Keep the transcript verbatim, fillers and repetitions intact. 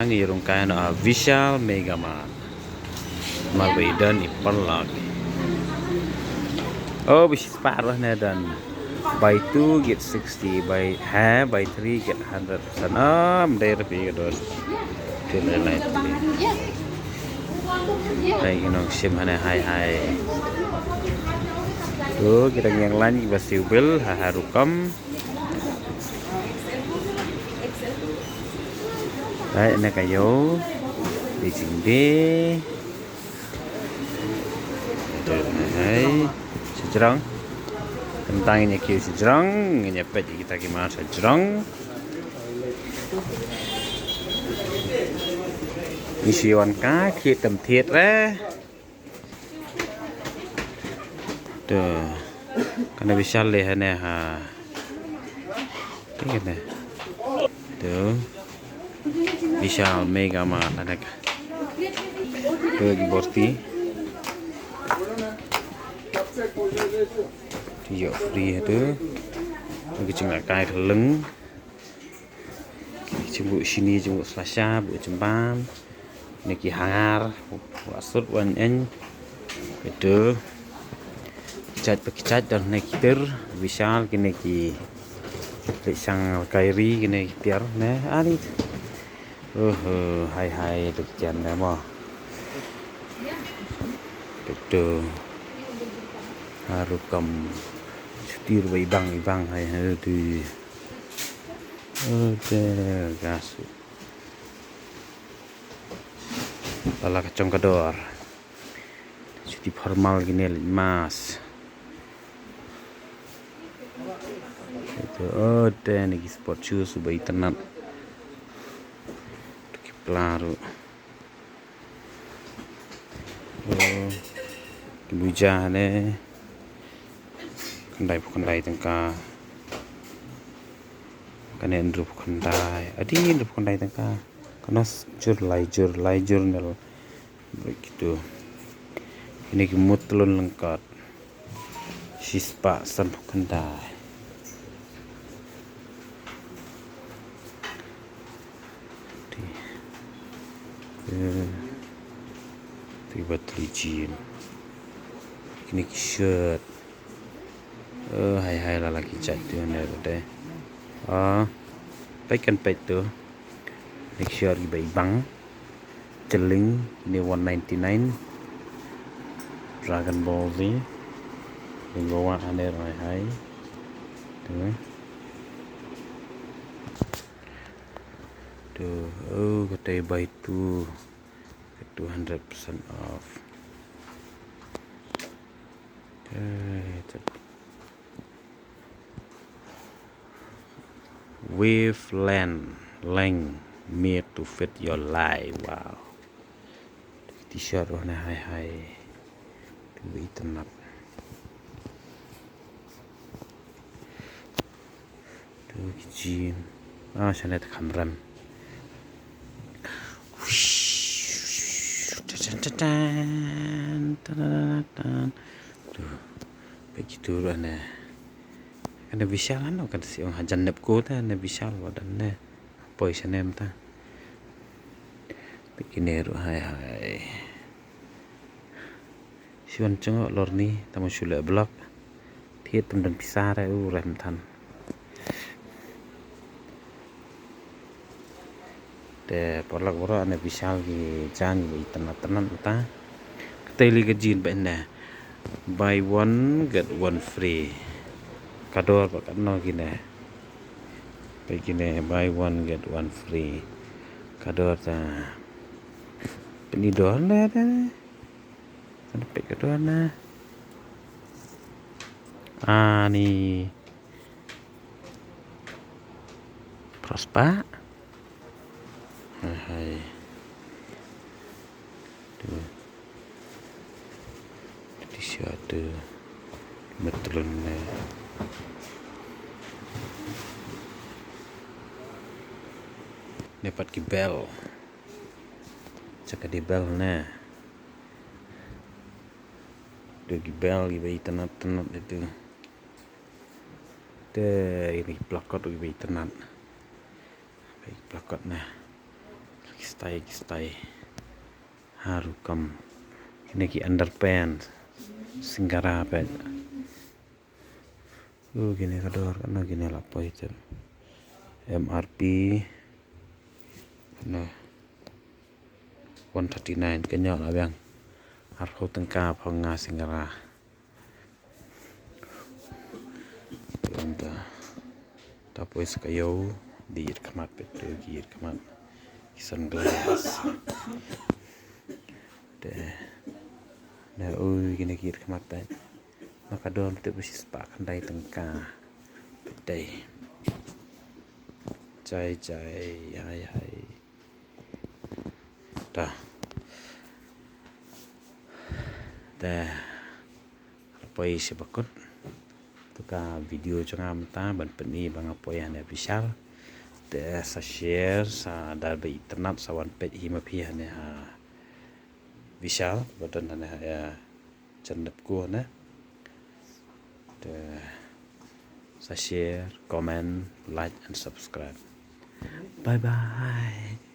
Ngi rung kai na Vishal Mega Mart. Mar ba i don i paralok. Oh, ba shispah ruh ne don. Buy two get sixty, buy, ha, buy three get hundred percent. Ah, mdei ruh phi ka dos. Tin le lai phi. Hai, ki nongshim hane hai hai. Tu kita ngi ïeng lain kiba siew bill ha ha rukom. Hai, ne ka ïew. Di jingdi. Hai, sha jrong. Tang ngin ïa kiew sha jrong, ngin ïa peit ïa kita ki mar sha jrong. Ngi shu wan ka khie tam thied re. Tu. Kane Vishal le hane ha. Ti kane. Tu. Vishal Mega Mart hane ka. Tu ki borti. Tu ïoh free ha tu. Tu ki jingïalehkai khyllung. Jingbuh shini, jingbuh slasha, buh jingbam. Ne ki hanger, buh asut wan en. Itu. Ki jait pa ki jait don ne ki tiar, Vishal kine ki leit shang kairi kine ki tiar ne. Ani. Oh, oh, hai hai tu ki tiar ne mo. Itu. Ha rukom. Shu tiar ba ibang ibang hai hai tu. Ode, gasu. Lala ka jong ka dor. Shu ti formal kine leit mass. Itu, ode, ne ki sport shoes ba itynnad. Tu ki pla ruh. Oh, ki moja ne. Khyndai phew khyndai tyngka. Kane hynriew phew khyndai. Adi hynriew phew khyndai tyngka. Kane jur lai jur, lai jur ne. Baik gitu. Kine ki mut tlun lyngkot. Shispah san phew khyndai. Ti. Eh. Ti ba tli jean. Kine ki shirt. Eh, hai hai lala ki jait tu ne ba te. Ah. Peit kan peit tu. Next year ki ba ibang. Chilling ne one ninety-nine. Dragon Ball Z. Lyngngoh wa ane roi hai. Tu. Tu, oh, kata buy two. Two hundred percent off. Eh, tu. Wavelength, length, made to fit your life. Wow. T-shirt ruh ne hai hai. Tu ba itynnad. Tu ki jean. Ah, shane te kham rem. Tan, tan, tan, tan, tan. Tu. Peit kitu ruh ne. Kane Vishal ano, kane shu ong hajan nep ko ta, ne Vishal wa dan ne. Poi shane mynta. Peit kine ruh hai hai. Shu wan jngoh lorni, tang shu leh block. Thied tam don pisa re, u rem than. Te paralok baroh, ane Vishal ki jaiñ ba itynnad tynnad mynta. Katei lei ka jean ba ine. Buy one get one free. Ka dor ba katno kine. Peit kine buy one get one free. Ka dor ta. Peit ni dor ne, ne. Kan peit ka dor na. Ani. Prospa. Hai, hai. Tu. Tu t-shirt tu. Metrun ne. Ne pat ki bel. Sha ka dei bel ne. Tu ki bel kiba itynnad tynnad itu. Te ini ki plakot kiba itynnad. Ki plakot ne. Stai, stai. Haru kam. Kine ki underpants. Singara pet. Uh, kine ka dor, kane kine la poi te. M R P. Kane. One thirty-nine, kane la biang. Arphew tyngka phew nga singara. Te ynda ta poi sa ka ïew, di ïit khmat pet, te ki ïit khmat. Ki sunglass. Te. Na ui kine ki ïit khmat pet. Na ka dor te ba shispah khyndai tyngka. Pet dei. Jai jai, hai hai. Ta. Te. Poi shi bakut. To ka video jong nga mynta ban pyni ba nga poi hane Vishal. Te sa share, sa da ba itynnad sa wan peit hi ma phi hane ha Vishal, ba don hane ha ïa jan dep ko hane. Te sa share, comment, like and subscribe. Bye bye.